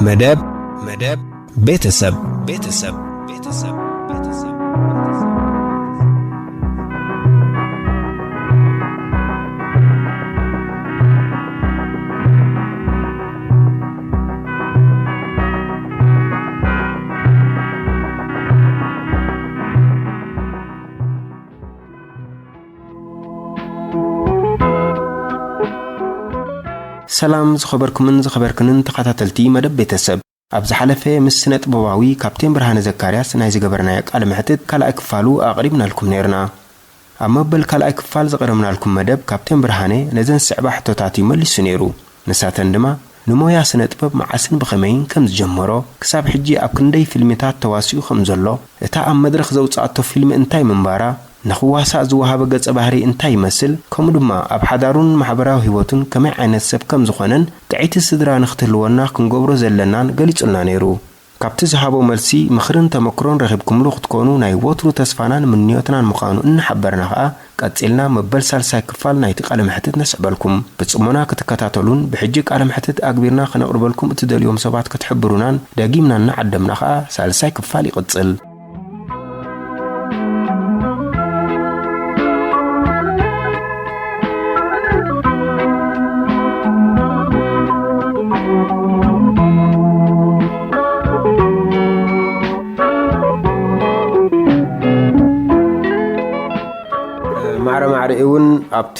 መደብ መደብ ቤተሰብ ቤተሰብ ቤተሰብ ቤተሰብ ሰላም ዝኸበርኩምን ዝኸበርክንን ተኸታተልቲ መደብ ቤተሰብ፣ ኣብ ዝሓለፈ ምስ ስነ ጥበባዊ ካፕቴን ብርሃነ ዘካርያስ ናይ ዝገበርናዮ ቃለ መሕትት ካልኣይ ክፋሉ ኣቕሪብናልኩም ነይርና። ኣብ መበል ካልኣይ ክፋል ዘቕረብናልኩም መደብ ካፕቴን ብርሃነ ነዘን ዝስዕባ ሕቶታት እዩ መሊሱ ነይሩ። ንሳተን ድማ ንሞያ ስነ ጥበብ መዓስን ብኸመይን ከም ዝጀመሮ፣ ክሳብ ሕጂ ኣብ ክንደይ ፊልሚታት ተዋሲኡ ከም ዘሎ፣ እታ ኣብ መድረኽ ዘውጽኣቶ ፊልሚ እንታይ ምንባራ፣ ንኽዋሳእ ዝወሃበ ገጸ ባህሪ እንታይ ይመስል፣ ከምኡ ድማ ኣብ ሓዳሩን ማሕበራዊ ህይወቱን ከመይ ዓይነት ሰብ ከም ዝኾነን ጥዕይቲ ስድራ ንኽትህልወና ክንገብሮ ዘለናን ገሊጹልና ነይሩ። ካብቲ ዝሃቦ መልሲ ምኽርን ተመክሮን ረኺብኩምሉ ክትኮኑ ናይ ወትሩ ተስፋናን ምንዮትናን ምዃኑ እናሓበርና ኸኣ፣ ቀጺልና መበል ሳልሳይ ክፋል ናይቲ ቃለ መሕትት ነስዕበልኩም። ብጽሞና ክትከታተሉን ብሕጂ ቃለ መሕትት ኣግቢርና ከነቕርበልኩም እትደልዮም ሰባት ክትሕብሩናን ደጊምና እናዓደምና ኸኣ ሳልሳይ ክፋል ይቕጽል። ማዕረ ማዕረ እውን ኣብቲ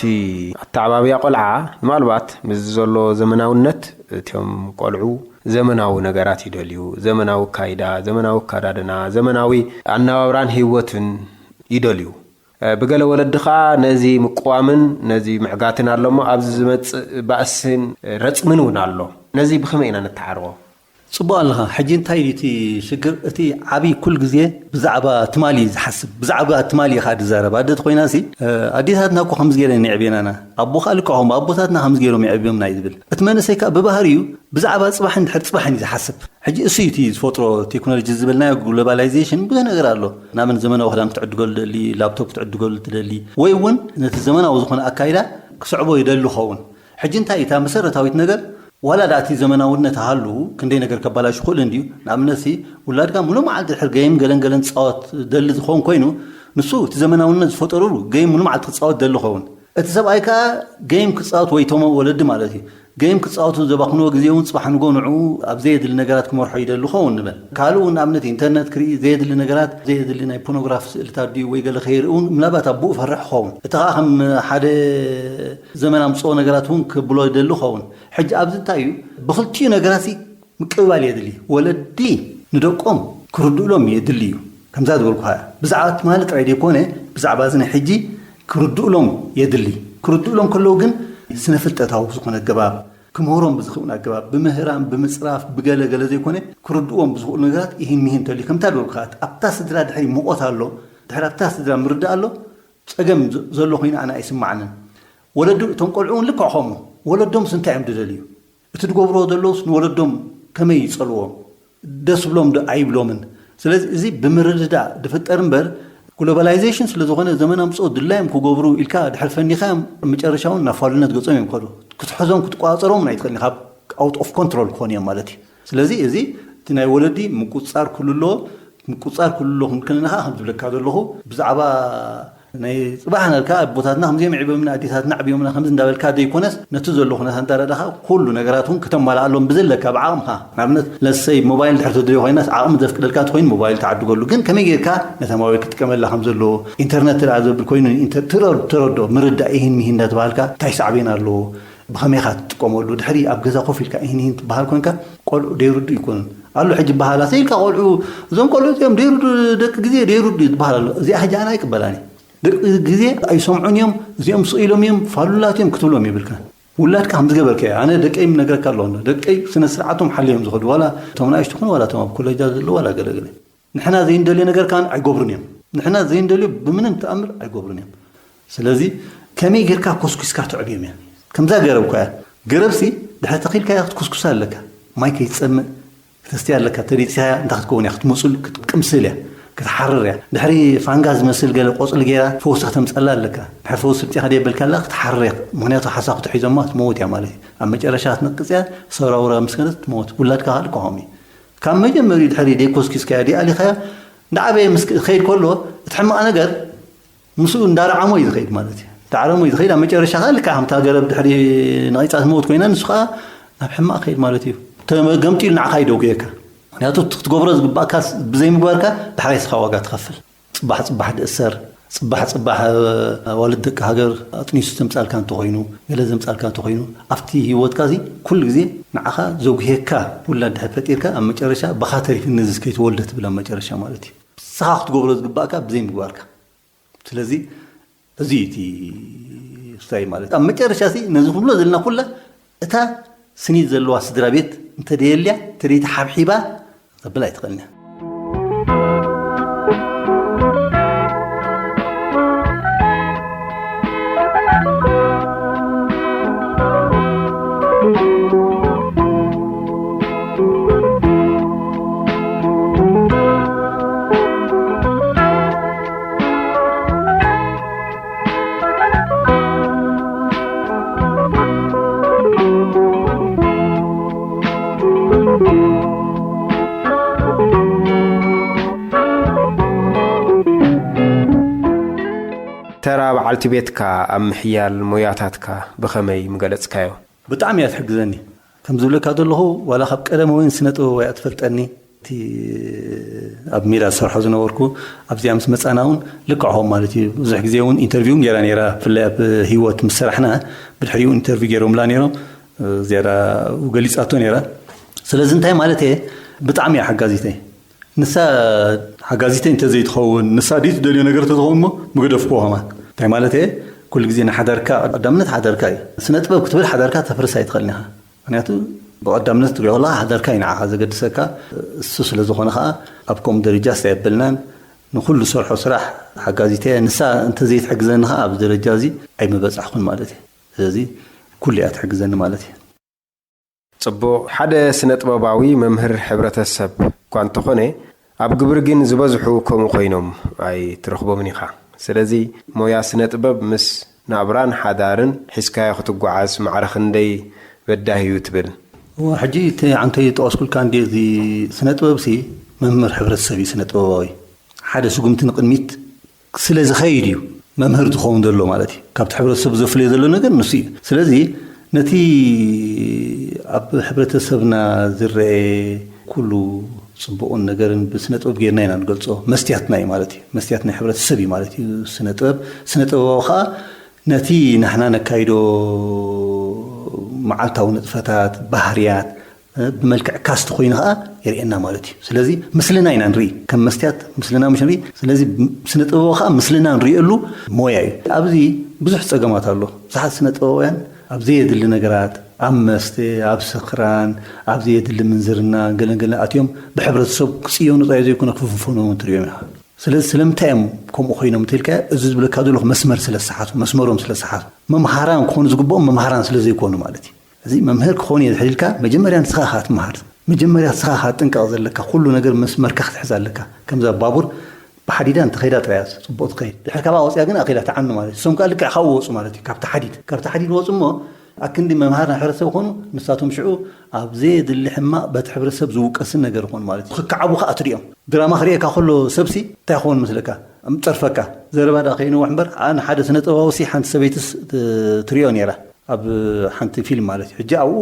ኣተዓባብያ ቆልዓ ምናልባት ምስ ዘሎ ዘመናውነት እቶም ቆልዑ ዘመናዊ ነገራት ይደልዩ፣ ዘመናዊ ኣካይዳ፣ ዘመናዊ ኣካዳድና፣ ዘመናዊ ኣነባብራን ህይወትን ይደልዩ። ብገለ ወለዲ ኸኣ ነዚ ምቅዋምን ነዚ ምዕጋትን ኣሎ እሞ ኣብዚ ዝመጽእ ባእስን ረጽምን እውን ኣሎ። ነዚ ብኸመይ ኢና ነተዓርቆ? ጽቡቕ ኣለኻ። ሕጂ እንታይ እዩ እቲ ሽግር? እቲ ዓቢ ኩል ግዜ ብዛዕባ ትማሊ እዩ ዝሓስብ። ብዛዕባ ትማሊ እዩ ኸኣ ዝዛረብ። ኣደ ተኾይናሲ፣ እ፣ ኣዴታትና እኮ ከምዚ ገይረን የዕብየናና። ኣቦ ኸኣ ልክዕ ከምኡ፣ ኣቦታትና ከምዚ ገይሮም የዕብዮምና እዩ ዝብል። እቲ መንእሰይ ከኣ ብባህሪኡ ብዛዕባ ጽባሕን ድሕሪ ጽባሕን እዩ ዝሓስብ። ሕጂ እሱ እዩ እቲ ዝፈጥሮ ቴክኖሎጂ ዝበልናዮ ግሎባላይዜሽን ብዙሕ ነገር ኣሎ። ንኣብነት ዘመናዊ ክዳን ክትዕድገሉ ትደሊ፣ ላፕቶፕ ክትዕድገሉ ትደሊ፣ ወይ እውን ነቲ ዘመናዊ ዝኾነ ኣካይዳ ክስዕቦ ይደሊ ኸውን። ሕጂ እንታይ እዩ እታ መሰረታዊት ነገር? ዋላ ደኣ እቲ ዘመናውነት ሃሉ ክንደይ ነገር ከባላሽ ይኽእል እንድዩ። ንኣብነትሲ ውላድካ ሙሉእ መዓልቲ ድሕሪ ገይም ገለን ገለን ዝጻወት ደሊ ዝኸውን ኮይኑ፣ ንሱ እቲ ዘመናውነት ዝፈጠሩሉ ገይም ሙሉእ መዓልቲ ክጻወት ደሊ ኸውን። እቲ ሰብኣይ ከኣ ገይም ክጻወት ወይ እቶም ወለዲ ማለት እዩ። ገይም ክጻወቱ ዘባኽንዎ ግዜ እውን ጽባሕ ንጎ ንዕኡ ኣብ ዘየድሊ ነገራት ክመርሖ ይደሊ ኸውን ንበል። ካልእ እውን ንኣብነት ኢንተርነት ክርኢ ዘየድሊ ነገራት፣ ዘየድሊ ናይ ፖርኖግራፊ ስእልታት ድዩ ወይ ገለ ከይርኢ እውን ምናልባት ኣቦኡ ፈርሕ ኸውን። እቲ ከኣ ከም ሓደ ዘመን ኣምጽኦ ነገራት እውን ክብሎ ይደሊ ኸውን። ሕጂ ኣብዚ እንታይ እዩ? ብኽልቲኡ ነገራት ምቅብባል የድሊ። ወለዲ ንደቆም ክርድእሎም የድሊ እዩ። ከምዛ ዝበልኩኻ እያ። ብዛዕባ ትማሊ ጥራይ ዘይኮነ፣ ብዛዕባ እዚ ናይ ሕጂ ክርድእሎም የድሊ። ክርድእሎም ከለዉ ግን ስነ ፍልጠታዊ ዝኾነ ኣገባብ፣ ክምህሮም ብዝኽእሉ ኣገባብ፣ ብምህራም፣ ብምጽራፍ፣ ብገለ ገለ ዘይኮነ፣ ክርድእዎም ብዝኽእሉ ነገራት ይህን ሚህን እንተልዩ፣ ከምታ ዝበልኩኻ፣ ኣብታ ስድራ ድሕሪ ሙቐት ኣሎ፣ ድሕሪ ኣብታ ስድራ ምርዳእ ኣሎ፣ ጸገም ዘ-፣ ዘሎ ኮይኑ ኣነ ኣይስማዓንን። ወለዱ፣ እቶም ቆልዑ እውን ልክዕ ከምኡ። ወለዶምስ እንታይ እዮም ዝደልዩ? እቲ ዝገብርዎ ዘለውስ ንወለዶም ከመይ ይጸልዎም? ደስ ብሎም ዶ ኣይብሎምን? ስለዚ እዚ ብምርድዳእ ዝፍጠር እምበር፣ ግሎባላይዜሽን ስለ ዝኾነ ዘመን ኣምጽኦ ድላዮም ክገብሩ ኢልካ ድሕር ፈኒኻዮም፣ መጨረሻ እውን ናብ ፋሉነት ገጾም እዮም ክኸዱ። ክትሕዞም ክትቆጻጸሮም እውን ኣይትኽእልን፣ ካብ ኣውት ኦፍ ኮንትሮል ክኾኑ እዮም ማለት እዩ። ስለዚ እዚ እቲ ናይ ወለዲ ምቁጽጻር ክህሉ ኣለዎ። ምቁጽጻር ክህሉ ኣለዎ ክንብል ከለና ከኣ ከም ዝብለካ ዘለኹ ብዛዕባ ናይ ጽባሕ ናልካ ኣቦታትና ከምዚኦም ኣዕብዮምና፣ ኣዴታትና ኣዕብዮምና ከምዚ እንዳበልካ ዘይኮነስ፣ ነቲ ዘሎ ኩነታት እንዳ ረዳኻ ኩሉ ነገራት እውን ክተማልኣሎም ብዘለካ ብዓቕምኻ። ንኣብነት ለሰይ ሞባይል ድሕር ተድልዮ ኮይናስ ዓቕሚ ዘፍቅደልካ ተኮይኑ ሞባይል ተዓድገሉ። ግን ከመይ ጌርካ ነታ ሞባይል ክጥቀመላ ከም ዘለዎ፣ ኢንተርነት ትርኣ ዘብል ኮይኑ ኢንተ-፣ ትረ-፣ ተረድኦ፣ ምርዳእ ኢሂን ሚሂን እንዳተባሃልካ እንታይ ሳዕቤን ኣለዎ? ብኸመይ ኢኻ ትጥቀመሉ? ድሕሪ ኣብ ገዛ ኮፍ ኢልካ ኢሂን ኢሂን ትበሃል ኮንካ ቆልዑ ደይርዱ ይኮኑን። ኣሎ ሕጂ በሃላ ሰይ ኢልካ ቆልዑ፣ እዞም ቆልዑ እዚኦም ደይርዱ፣ ደቂ ግዜ ደይርዱ ትበሃል ኣሎ። እዚኣ ሕጂ ኣነ ኣይቅበላን እየ። ደቂ ግዜ ኣይሰምዑን እዮም፣ እዚኦም ስቕ ኢሎም እዮም፣ ፋሉላት እዮም ክትብሎም የብልካን። ውላድካ ከም ዝገበርከ፣ ኣነ ደቀይ ምነግረካ ኣለኹ፣ ደቀይ ስነ ስርዓቶም ሓልዮም ዝኸዱ፣ ዋላ እቶም ንኣሽቱ ኮኑ፣ ዋላ እቶም ኣብ ኮለጃት ዘለዉ፣ ዋላ ገለ ገለ። ንሕና ዘይንደልዮ ነገር ከኣ ኣይገብሩን እዮም። ንሕና ዘይንደልዮ ብምንም ተኣምር ኣይገብሩን እዮም። ስለዚ ከመይ ጌርካ ኮስኩስካ ተዕብዮም እያ። ከምዛ ገረብ እኳ እያ። ገረብሲ ድሕሪ ተኺልካያ ክትኩስኩሳ ኣለካ። ማይ ከይትጸምእ፣ ክተስትያ ኣለካ፣ ተሪጽካያ እንታይ ክትከውን እያ፣ ክትመጹል፣ ክትቅምስል እያ። ክትሓርር እያ። ድሕሪ ፋንጋ ዝመስል ገለ ቆፅሊ ገይራ ፈውሲ ክተምፀላ ኣለካ። ድሕሪ ፈውሲ ብፅኻ ደየበልካ ኣላ ክትሓርር እያ። ምክንያቱ ሓሳብ ክትሒዞማ ትመውት እያ ማለት እዩ። ኣብ መጨረሻ ክትነቅፅ እያ። ሰውራውራ ምስ ከደት ትመውት። ውላድካ ካልእ ከኸም እዩ። ካብ መጀመሪኡ ድሕሪ ደይኮስኪስካዮ ደይኣሊኻዮ እንዳዓበየ ምስ ክኸይድ ከሎ እቲ ሕማቕ ነገር ምስኡ እንዳረዓሞ እዩ ዝኸይድ ማለት እዩ። ዳዕረሞ እዩ ዝኸይድ። ኣብ መጨረሻ ከዓ ልክዕ ከምታ ገረብ ድሕሪ ነቒፃ ትመውት ኮይና ንሱ ከዓ ናብ ሕማቕ ከይድ ማለት እዩ። ተገምጢሉ ንዓኻ ይደጉየካ። ምክንያቱ እቲ ክትገብሮ ዝግባእካ ብዘይምግባርካ ዳሕራይ ስኻ ዋጋ ትኸፍል። ፅባሕ ፅባሕ ድእሰር፣ ፅባሕ ፅባሕ ኣዋልድ ደቂ ሃገር ኣጥኒሱ ዘምፃልካ እንተኾይኑ፣ ገለ ዘምፃልካ እንተኾይኑ፣ ኣብቲ ህይወትካ እዚ ኩሉ ግዜ ንዓኻ ዘጉሄካ ውላድ ድሕር ፈጢርካ ኣብ መጨረሻ ብኻ ተሪፍኒ ዝስ ከይትወልደ ትብል ኣብ መጨረሻ ማለት እዩ። ንስኻ ክትገብሮ ዝግባእካ ብዘይምግባርካ። ስለዚ እዚ እቲ ስታይ ማለት ኣብ መጨረሻ ሲ ነዚ ክብሎ ዘለና ኩላ እታ ስኒት ዘለዋ ስድራ ቤት እንተደየልያ እንተደይተሓብሒባ ተብል ኣይትኽእልን እያ። ተራ በዓልቲ ቤትካ ኣብ ምሕያል ሞያታትካ ብኸመይ ምገለጽካዮ? ብጣዕሚ እያ ትሕግዘኒ። ከም ዝብለካ ዘለኹ ዋላ ካብ ቀደም እውን ስነ ጥበባዊ እያ ትፈልጠኒ። እቲ ኣብ ሜዳ ዝሰርሖ ዝነበርኩ ኣብዚኣ ምስ መጻና እውን ልክዕኹም ማለት እዩ። ብዙሕ ግዜ እውን ኢንተርቪው ነይራ ነይራ ብፍላይ ኣብ ህይወት ምስ ሰራሕና ብድሕሪኡ ኢንተርቪው ገይሮምላ ነይሮም። ዝያዳ ገሊጻቶ ነይራ። ስለዚ እንታይ ማለት እየ ብጣዕሚ እያ ሓጋዚተይ። ንሳ ሓጋዚተይ እንተዘይትኸውን ንሳ ድዩ ትደልዮ ነገር ተዝኸውን እሞ ምገደፍክዎ ከማን እንታይ ማለት እየ ኩሉ ግዜ ንሓዳርካ ቀዳምነት ሓዳርካ እዩ። ስነ ጥበብ ክትብል ሓዳርካ ተፍርስ ኣይትኽእልን ኢኻ። ምክንያቱ ብቐዳምነት ትሪኦ ከለኻ ሓዳርካ እዩ ንዓኻ ዘገድሰካ። እሱ ስለ ዝኾነ ከዓ ኣብ ከምኡ ደረጃ ስታይ የብልናን። ንኩሉ ሰርሖ ስራሕ ሓጋዚተ እያ። ንሳ እንተዘይትሕግዘኒ ከዓ ኣብዚ ደረጃ እዚ ኣይምበፃሕኩን ማለት እዩ። ስለዚ ኩሉ እያ ትሕግዘኒ ማለት እዩ። ጽቡቕ፣ ሓደ ስነ ጥበባዊ መምህር ሕብረተሰብ እኳ እንተኾነ ኣብ ግብሪ ግን ዝበዝሑ ከምኡ ኮይኖም ኣይትረኽቦምን ኢኻ። ስለዚ ሞያ ስነ ጥበብ ምስ ናብራን ሓዳርን ሒዝካዮ ክትጓዓዝ ማዕረ ክንደይ በዳሂ እዩ ትብል? እወ፣ ሕጂ እቲ ዓንተይ ዝጠቐስኩልካ እንዲ እዚ ስነ ጥበብ ሲ መምህር ሕብረተሰብ እዩ ስነ ጥበባዊ። ሓደ ስጉምቲ ንቕድሚት ስለ ዝኸይድ እዩ መምህር ዝኸውን ዘሎ ማለት እዩ። ካብቲ ሕብረተሰብ ዘፍለዮ ዘሎ ነገር ንሱ እዩ። ስለዚ ነቲ ኣብ ሕብረተሰብና ዝረአ ኩሉ ፅቡቕን ነገርን ብስነ ጥበብ ጌርና ኢና ንገልፆ። መስትያትና እዩ ማለት እዩ። መስትያት ናይ ሕብረተሰብ እዩ ማለት እዩ ስነ ጥበብ። ስነ ጥበባዊ ከዓ ነቲ ንሕና ነካይዶ መዓልታዊ ንጥፈታት፣ ባህርያት፣ ብመልክዕ ካስት ኮይኑ ከዓ የርእየና ማለት እዩ። ስለዚ ምስልና ኢና ንርኢ፣ ከም መስትያት ምስልና ምሽ ንርኢ። ስለዚ ስነ ጥበባዊ ከዓ ምስልና ንርእየሉ ሞያ እዩ። ኣብዚ ብዙሕ ፀገማት ኣሎ። ብዙሓት ስነ ጥበባውያን ኣብ ዘየድሊ ነገራት፣ ኣብ መስተ፣ ኣብ ስኽራን፣ ኣብ ዘየድሊ ምንዝርና ገለን ገለን ኣትዮም ብሕብረተሰብ ክፅየኑ ጥራይ ዘይኮነ ክፍንፈኑ እውን ትርእዮም ኢኻ። ስለዚ ስለምንታይ እዮም ከምኡ ኮይኖም እንተልካ እዚ ዝብለካ ዘለኹ መስመር ስለ ዝሰሓቱ፣ መስመሮም ስለ ዝሰሓቱ፣ መምሃራን ክኾኑ ዝግብኦም መምሃራን ስለ ዘይኮኑ ማለት እዩ። እዚ መምህር ክኾን እየ ዝሕልልካ መጀመርያ ንስኻ ኢኻ ትመሃር። መጀመርያ ንስኻ ኢኻ ጥንቃቕ ዘለካ፣ ኩሉ ነገር መስመርካ ክትሕዝ ኣለካ። ከምዛ ባቡር ብሓዲዳ እንተኸይዳ ጥራይ እያ ጽቡቕ ትኸይድ። ድሕሪ ካብኣ ወፂኣ ግን ኣኺላ ትዓኑ ማለት እዩ። እሶም ከኣ ልክዕ ካብኡ ወፁ ማለት እዩ። ካብቲ ሓዲድ ካብቲ ሓዲድ ወፁ እሞ ኣክንዲ መምሃር ናይ ሕብረተሰብ ኾኑ ንሳቶም ሽዑ ኣብ ዘየድሊ ሕማቕ በቲ ሕብረተሰብ ዝውቀስን ነገር ኾኑ ማለት እዩ። ክከዓቡ ከኣ ትሪኦም። ድራማ ክርእየካ ከሎ ሰብሲ እንታይ ክኸውን መስለካ? ጸርፈካ። ዘረባ ደኣ ከይንውሕ እምበር ንሓደ ስነ ጥበባዊ ሲ ሓንቲ ሰበይትስ ትሪኦ ነይራ። ኣብ ሓንቲ ፊልም ማለት እዩ። ሕጂ ኣብኡ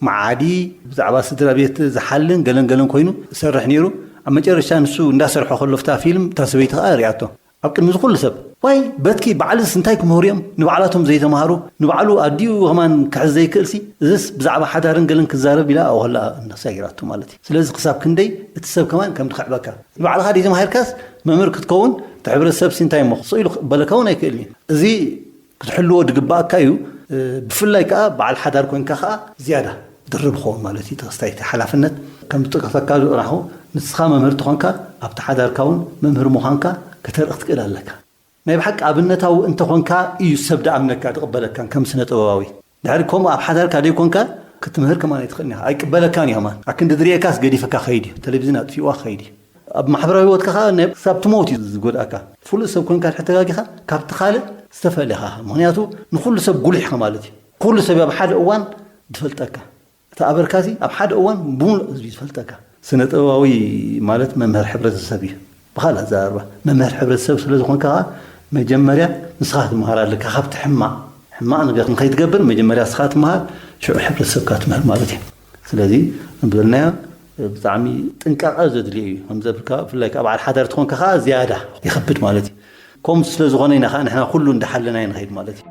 መዓዲ ብዛዕባ ስድራ ቤት ዝሓልን ገለን ገለን ኮይኑ ዝሰርሕ ነይሩ። ኣብ መጨረሻ ንሱ እንዳሰርሖ ከሎ ፍታ ፊልም እታ ሰበይቲ ከኣ ሪኣቶ። ኣብ ቅድሚ ዝኹሉ ሰብ ዋይ በትኪ በዓልስ እንታይ ክምህሩ እዮም ንባዕላቶም ዘይተማሃሩ ንባዕሉ ኣዲኡ ከማን ክሕዝ ዘይክእል ሲ እዝስ ብዛዕባ ሓዳርን ገለን ክዛረብ ኢላ ኣብኡ ከላ እንዳሳጊራቶ ማለት እዩ። ስለዚ ክሳብ ክንደይ እቲ ሰብ ከማን ከም ድኸዕበካ ንባዕልኻ ደይ ተማሂርካስ መምህር ክትከውን እቲ ሕብረተሰብ ሲ እንታይ እሞ ስቕ ኢሉ ክቕበለካ እውን ኣይክእልን እዩ። እዚ ክትሕልዎ ድግባኣካ እዩ። ብፍላይ ከዓ በዓል ሓዳር ኮንካ ከዓ ዝያዳ ድርብ ክኸውን ማለት እዩ ተኸስታይቲ ሓላፍነት ከም ዝጠቀሰካ ዝቕራኹ ንስኻ መምህር ተኾንካ ኣብቲ ሓዳርካ እውን መምህር ምዃንካ ከተርኢ ክትክእል ኣለካ። ናይ ብሓቂ ኣብነታዊ እንተኾንካ እዩ ሰብ ደኣምነካ ድቕበለካን ከም ስነ ጥበባዊ ድሕሪ ከምኡ ኣብ ሓዳርካ ደይኮንካ ክትምህር ከማን ኣይትኽእልን ኢኻ ኣይቅበለካን እዩ ከማን ኣክንዲ ድርእየካስ ገዲፈካ ከይድ እዩ ተሌቪዝን ኣጥፊእዋ ከይድ እዩ። ኣብ ማሕበራዊ ህይወትካ ከዓ ናይ ክሳብ ትሞት እዩ ዝጎድኣካ። ፍሉጥ ሰብ ኮንካ ድሕር ተጋጊኻ ካብቲ ካልእ ዝተፈለኻ፣ ምክንያቱ ንኩሉ ሰብ ጉሉሕ ኢኻ ማለት እዩ። ኩሉ ሰብ ኣብ ሓደ እዋን ዝፈልጠካ፣ እቲ ኣበርካሲ ኣብ ሓደ እዋን ብሙሉእ ህዝቢ ዝፈልጠካ። ስነ ጥበባዊ ማለት መምህር ሕብረተሰብ እዩ። ብኻልእ ኣዘራርባ መምህር ሕብረተሰብ ስለ ዝኾንካ ከዓ መጀመርያ ንስኻ ክትመሃር ኣለካ። ካብቲ ሕማቕ ሕማቕ ነገር ንኸይትገብር መጀመርያ ንስኻ ትመሃር፣ ሽዑ ሕብረተሰብካ ትምህር ማለት እዩ። ስለዚ ንብለናዮ ብጣዕሚ ጥንቃቐ ዘድልዮ እዩ። ከምዘብልካ ብፍላይ ከዓ በዓል ሓዳር ትኾንካ ከዓ ዝያዳ ይኸብድ ማለት እዩ። ከምኡ ስለ ዝኾነ ኢና ከዓ ንሕና ኩሉ እንዳሓለና ኢና ንኸይድ ማለት እዩ።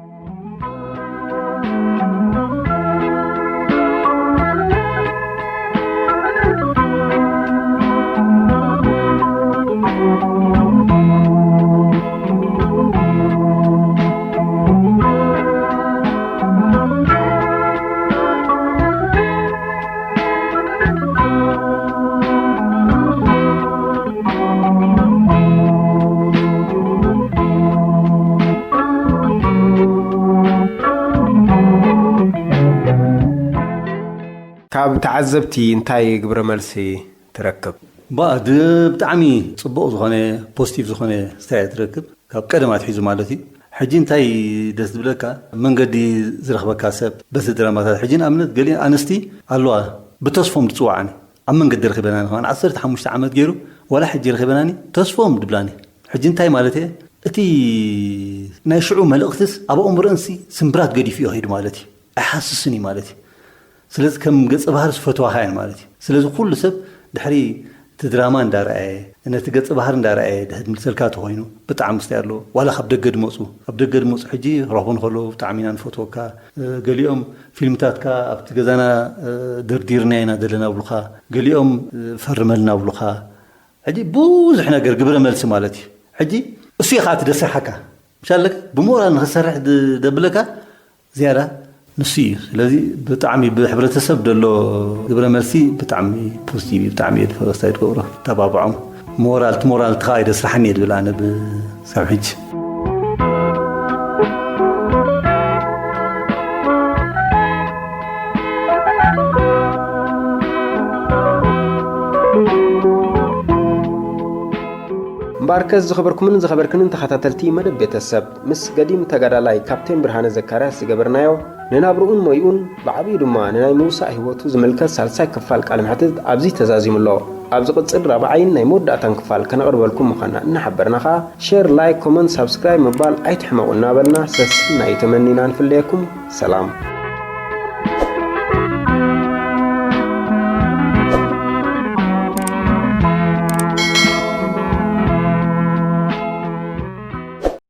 ካብ ተዓዘብቲ እንታይ ግብረ መልሲ ትረክብ? ባ ድ- ብጣዕሚ ጽቡቕ ዝኾነ ፖዚቲቭ ዝኾነ ኣስተያየት ትረክብ፣ ካብ ቀደም ኣትሒዙ ማለት እዩ። ሕጂ እንታይ ደስ ዝብለካ፣ መንገዲ ዝረኽበካ ሰብ በዚ ድራማታት። ሕጂ ንኣብነት ገሊአን ኣንስቲ ኣለዋ፣ ብተስፎም ዝጽዋዓኒ፣ ኣብ መንገዲ ረኺበናኒ ከማን ዓሰርተ ሓሙሽተ ዓመት ገይሩ ዋላ ሕጂ ረኺበናኒ ተስፎም ድብላኒ። ሕጂ እንታይ ማለት እየ? እቲ ናይ ሽዑ መልእኽትስ ኣብ ኣእምሮንሲ ስምብራት ገዲፉ እዩ ኸይዱ ማለት እዩ። ኣይሓስስን እዩ ማለት እዩ። ስለዚ ከም ገጸ ባህሪ ዝፈትዋኻ እየን ማለት እዩ። ስለዚ ኩሉ ሰብ ድሕሪ እቲ ድራማ እንዳረኣየ፣ ነቲ ገጸ ባህሪ እንዳረኣየ ድሕር ዝምልሰልካ ተኾይኑ ብጣዕሚ ስታይ ኣለዎ። ዋላ ካብ ደገ ድመጹ፣ ካብ ደገ ድመጹ ሕጂ ክረኽቡ እንከለዉ ብጣዕሚ ኢና ንፈትወካ። እ፣ ገሊኦም ፊልምታትካ ኣብቲ ገዛና፣ እ፣ ደርዲርና ኢና ዘለና ብሉኻ። ገሊኦም፣ እ፣ ፈርመልና ብሉኻ። ሕጂ ብዙሕ ነገር ግብረ መልሲ ማለት እዩ። ሕጂ እሱ እዩ ኸዓ እቲ ደስርሓካ። ምሻለካ ብሞራል ንኽሰርሕ ድ-፣ ደብለካ ዝያዳ ንሱ እዩ። ስለዚ ብጣዕሚ ብሕብረተሰብ ደሎ ግብረ መልሲ ብጣዕሚ ፖዚቲቭ እዩ። ብጣዕሚ እየ ዝፈ-፣ ወሳይ ትገብሮ። ተባብዖም። ሞራል፣ እቲ ሞራል እቲ ኸዓ ይደስርሓኒ እየ ዝብል ኣነ ብ-፣ ሳብ ሕጂ። እምበኣርከስ ዝኸበርኩምን ዝኸበርክንን ተኸታተልቲ መደብ ቤተሰብ፣ ምስ ገዲም ተጋዳላይ ካፕቴን ብርሃነ ዘካርያስ ዝገበርናዮ ንናብርኡን ሞይኡን ብዓብዩ ድማ ንናይ ምውሳእ ህይወቱ ዝምልከት ሳልሳይ ክፋል ቃለ መሕትት ኣብዚ ተዛዚሙ ኣሎ። ኣብ ዝቕጽል ራብዓይን ናይ መወዳእታን ክፋል ከነቕርበልኩም ምዃንና እናሓበርና ኸኣ ሼር፣ ላይክ፣ ኮመንት፣ ሳብስክራይብ ምባል ኣይትሕመቑ እናበልና ሰስና እዩ ተመኒና ንፍለየኩም። ሰላም።